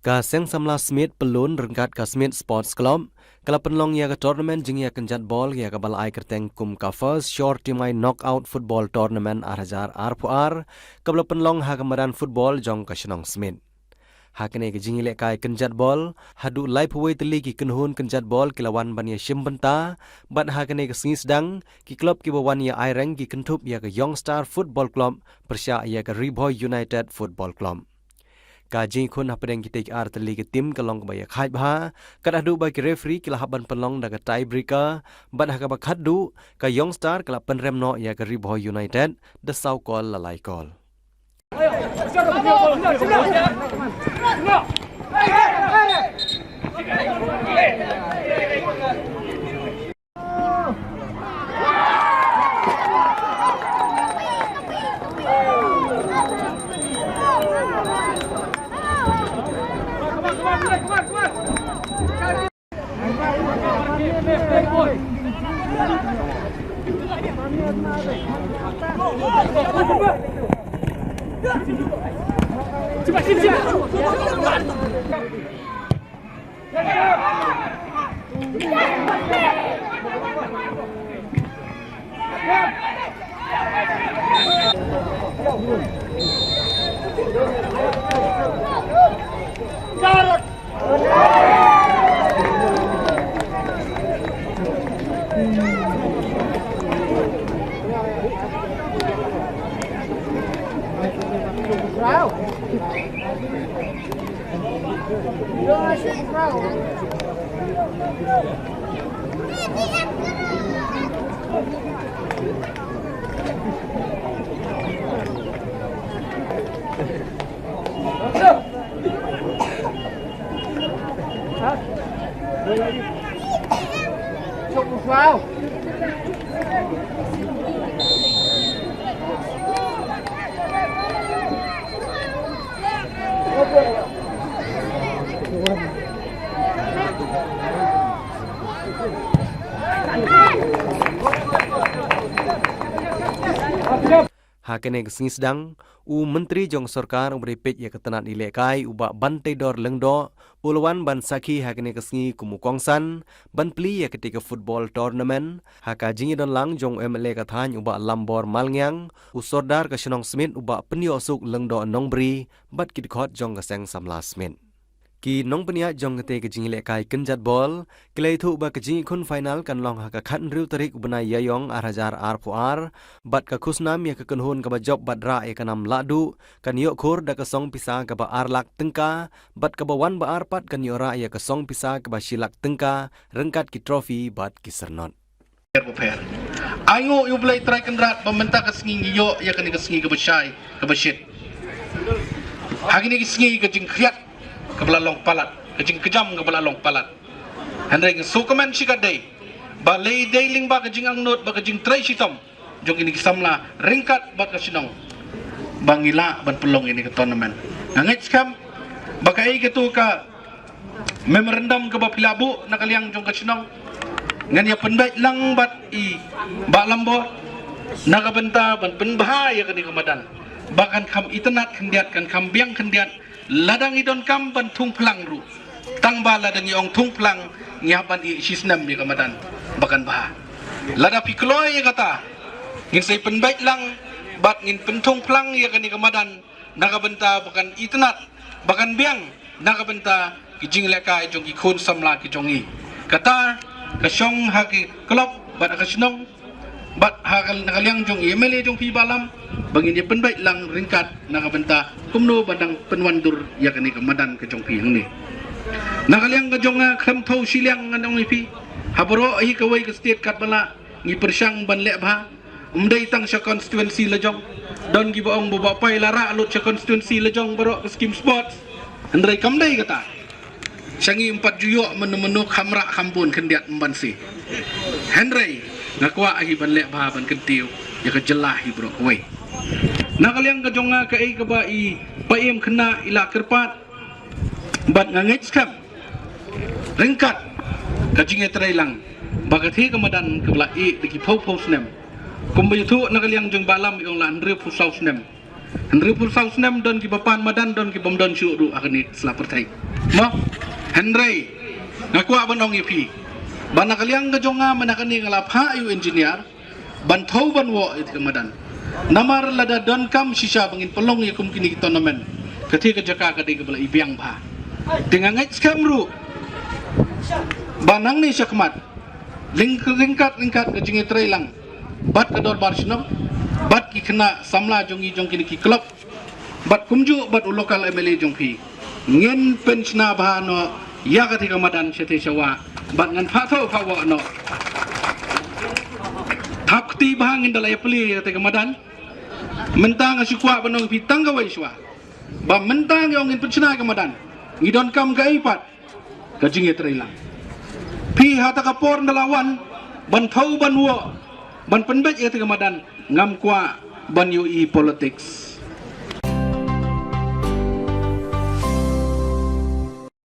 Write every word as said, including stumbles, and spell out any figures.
Ka Seng Samla Smit Pyllun ryngkat ka Smit Sports Club ka la pynlong ïa ka tournament jingïakynjat bol ïa kaba la ai kyrteng kum ka First Shore Team Knockout Football Tournament ar hajar arphew ar, kaba la pynlong ha ka madan football jong ka shnong Smit. Ha kane ka jingïalehkai kynjat bol, haduh laiphew wei tylli ki kynhun kynjat bol ki la wan ban ïashim bynta, bad ha kane ka sngi sdang, ki club kiba wan ïa ai reng ki kynthup ïa ka Young Star Football Club pyrshah ïa ka Ri Bhoi United Football Club. Ka jingïakhun hapdeng kitei ki ar tylli ki team ka long kaba ïakhaid bha, kat haduh ba ki referee ki la hap ban pynlong da ka tiebreaker, bad ha kaba khatduh, ka Young Star ka la pynrem noh ïa ka Ri Bhoi United da saw kol la lai kol. Ha kane ka sngi sdang, u Myntri jong sorkar uba dei peit ïa ka tnat ïalehkai u Bah Banteidor Lyngdoh, u la wan ban sakhi ha kane ka sngi kum u kongsan, ban plie ïa katei ka football tournament, ha ka jingïadon lang jong u M L A ka thaiñ u Bah Lambor Malngiang, u Sordar ka shnong Smit u Bah Pynïohsuk Lyngdoh Nongbri, bad ki dkhot jong ka Seng Samla Smit. Ki nongpynïaid jong katei ka jingïalehkai kynjat bol, ki la ïathuh ba ka jingïakhun final kan long ha ka khathynriew tarik u bnai Ïaïong ar hajar arphew ar, bad ka khusnam ïa ka kynhun kaba jop bad rah ïa ka nam lahduh, kan ïoh khur da ka song pisa kaba ar lak tyngka, bad kaba wan ba ar pat kan ïoh rah ïa ka song pisa kaba shi lak tyngka, ryngkat ki trophy bad ki syrnod. Pher ba pher. Ai nguh ïa U Blei Trai Kynrad ba mynta ka sngi ngi ïoh ïa kane ka sngi kaba shai, kaba shit. Ha kine ki sngi ka jingkhriat kaba la long palat, ka jingkjam kaba la long palat. Hynrei ngi sngewkmen shikatdei ba lei dei lyngba ka jingangnud bad ka jingtrei shitom jong kine ki samla ryngkat bad ka shnong ba ngi lah ban pynlong ïa kane ka tournament. Nga ngeit skhem ba kaei katu ka memorandum kaba phi la buh na ka liang jong ka shnong, ngan ïa pynbeit lang bad i Bah Lambor na ka bynta ban pynbha ïa kane ka madan ba kan kham itynnad khyndiat, kan kham biang khyndiat, lada ngi donkam ban thung phlang ruh. Tang ba lada ngi ong thung phlang, ngi hap ban ïeh shi snem ïa ka madan ba kan bha. Lada phi kloi ïa kata, ngin sa ïa pynbeit lang bad ngin pynthung phlang ïa kane ka madan na ka bynta ba kan itynnad, ba kan biang na ka bynta ki jingïalehkai jong ki khun samla ki jong ngi. Kata ka shong ha ki club bad ha ka shnong bad ha ka, na ka liang jong i M L A jong phi Bah Lam, ba ngin ïa pynbeit lang ryngkat na ka bynta kumno ban dang pynwandur ïa kane ka madan ka jong phi hangne. Na ka liang ka jong nga, khlem thew shiliang ngan ong ïa phi, ha baroh hi kawei ka state katba lah ngi pyrshang ban leh bha. Ym dei tang sha constituency la jong. Don kiba ong ba Bah Pai la rah lut sha constituency la jong baroh ka skim sports. Hynrei kam dei kata. Sha ngi ym pat ju ïoh mynno mynno, kham rah kham bun khyndiat ym ban sih. Hynrei nga kwah hi ban leh bha ban kyntiew ïa ka jylla hi baroh kawei. Na ka liang ka jong nga, kaei kaba i Paiem Khynnah i la kyrpad, bad nga ngeit skhem ryngkat ka jingïatreilang ba katei ka madan kaba la ïeh da ki phew phew snem, kumba ïathuh na ka liang jong Bah Lam i ong la hynriewphew saw snem, Hynriewphew saw snem don kiba pan madan, don kibym don shuh ruh ha kane ka sla pyrthei. Mo? Hynrei nga kwah ban ong ïa phi ba na ka liang ka jong nga mynta kane nga la phah ïa u engineer ban thew ban woh ïa ka madan. Namar lada donkam shisha ba ngin pynlong ïa kum kine ki tournament, kata ka jaka ka dei kaba la i biang bha. Te nga ngeit skhem ruh ba nangne shakhmat, lyngkat lyngkat ka jingïatreilang bad ka dorbar shnong bad ki khynnah samla jong ngi jong kine ki club bad kumjuh bad u local M L A jong phi, ngin pynshna bha noh ïa kata ka madan shatei shawa bad ngan phah thew phah woh noh. Thap kti bha ngin da la ïa plie ïa kata ka madan. Mynta nga shu kwah ban ong ïa phi tang kawei shuwa ba mynta ngi ong ngin pynshna ïa ka madan, ngi donkam kaei pat? Ka jingïatreilang. Phi ha kata ka por nda la wan ban thew ban woh ban pynbeit ïa kata ka madan, ngam kwah ban ïohi politics.